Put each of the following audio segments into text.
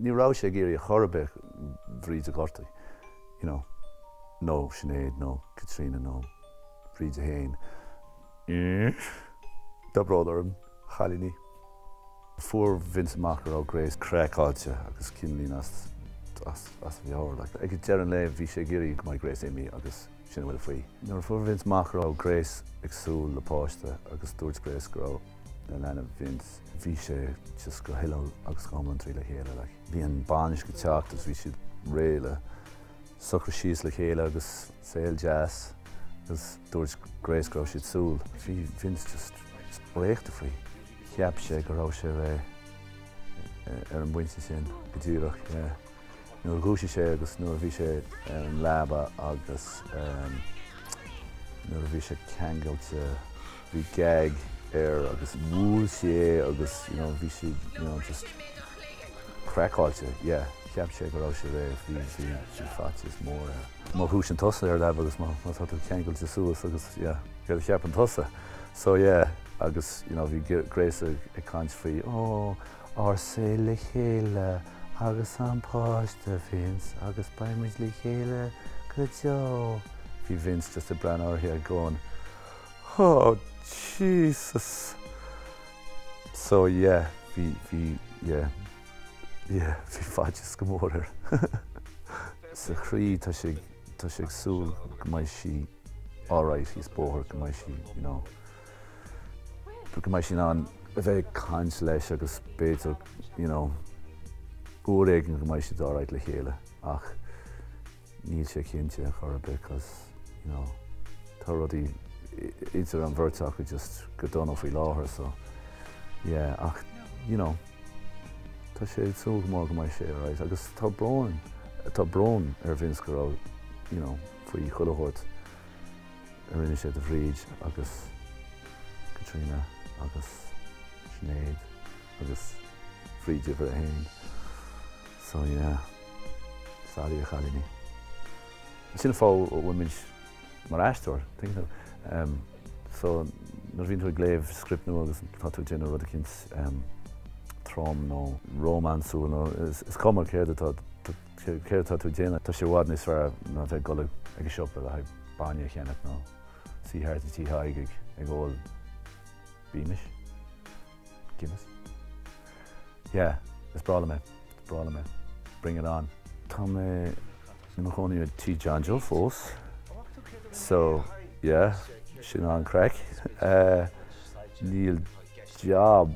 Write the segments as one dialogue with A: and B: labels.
A: Ní raibh sé ag iarraidh ar chor ar bith Bríd a ghortú, you know, nó Sinéad nó Caitríona nó Bríd féin. Tá brón orm, a chailíní. Fuair Vince amach go raibh Grace craiceáilte agus cineáilín as as as a mheabhair. Like, ag deireadh an lae bhí sé ag iarraidh go mbeidh Grace imithe agus sin a bhfuil faoi. Nuair a fuair Vince amach go raibh Grace ag súil le páiste agus dúirt Grace go raibh na leanbh Vince, bhí sé just go huile agus go hiomlán trí le chéile. Like, bhí an bainis ag teacht agus bhí siad réidh le socrú síos le chéile agus saol deas agus dúirt Grace go raibh siad súil. Bhí Vince just spréachta faoi. Cheap sé go raibh sé réidh ar an bpointe sin go díreach, yeah. Nuair a dhúisigh sé agus nuair a bhí sé ar an leaba agus nuair a bhí sé ceangailte, bhí gag air agus bhuail sí é agus you know bhí sí you know just craiceáilte, yeah. Cheap sé go raibh sé réidh, bhí bhí bhí faitíos mór air. Má dhúisíonn tusa ar leaba agus má má tá tú ceangailte suas agus yeah, céard a cheapann tusa? So yeah, agus you know bhí Grace ag caint faoi oh ár saol le chéile agus an páiste Vince agus beidh muid le chéile go deo. Bhí Vince just ag breathnú uirthi ag going oh Jesus. So yeah, bhí bhí yeah yeah bhí faitíos go mór air. Sa chroí tá sé tá sé ag súil go mbeidh sí alright thíos bóthar, go mbeidh sí you know go mbeidh sí in ann a bheith ag caint leis agus b'fhéidir you know uair éigin go mbeidh siad alright le chéile ach níl sé cinnte ar chor ar bith cos you know tá rudaí idir an bheirt acu just go dona faoi láthair so yeah ach you know tá sé ag súil go mór go mbeidh sé alright agus tá brón tá brón ar Vince go raibh you know faoi chuile shórt a rinne sé do Bhríd agus Caitríona agus Sinéad agus Bríd uimhir a haon. So yeah, sorry a chailíní. Sin an fáth a bhfuil muid mar aisteoir, tuigeann tú. Um, so nuair a bhíonn tú ag léamh script nua agus tá tú ag déanamh rud eicínt um, trom nó rómánsúil nó is, is cuma céard atá céard atá tú ag déanamh, tá sé i bhfad níos fearr ná bheith ag dul ag an siopa le haghaidh bainne a cheannach nó suí thart i Tigh Thaidhg ag ag ól Beamish? Guinness? Yeah, is breá liom é. Is breá liom é. Bring it on. Tá mé i mo chónaí i Tí John Joe fós. So, yeah, sin an-craic. Uh, níl job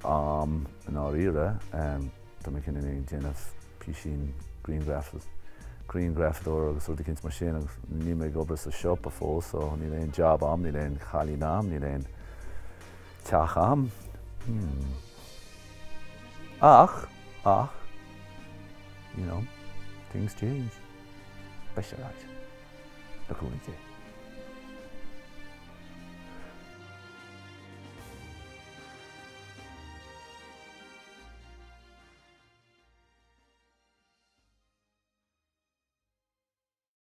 A: a'm i ndáiríre. Um, tá mé cineál ag déanamh písín grianghraf grianghrafadóir agus rud eicínt mar sin agus níl mé ag obair sa siopa fós so níl aon job a'm, níl aon chailín a'm, níl aon teach a'm. Hmm. Ach, ach, you know, things change. Beidh sé alright. Le cúnamh Dé.